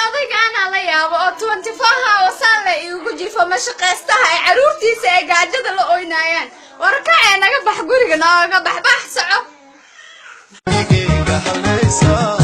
Odaygaana la yaabo oo 24 hours aan la iigu jifo, mashaqaystaha ee caruurtiisa ee gaajada la oynaayaan. War kacee, naga bax guriga, nooga bax, bax, soco. Guriga halaysa.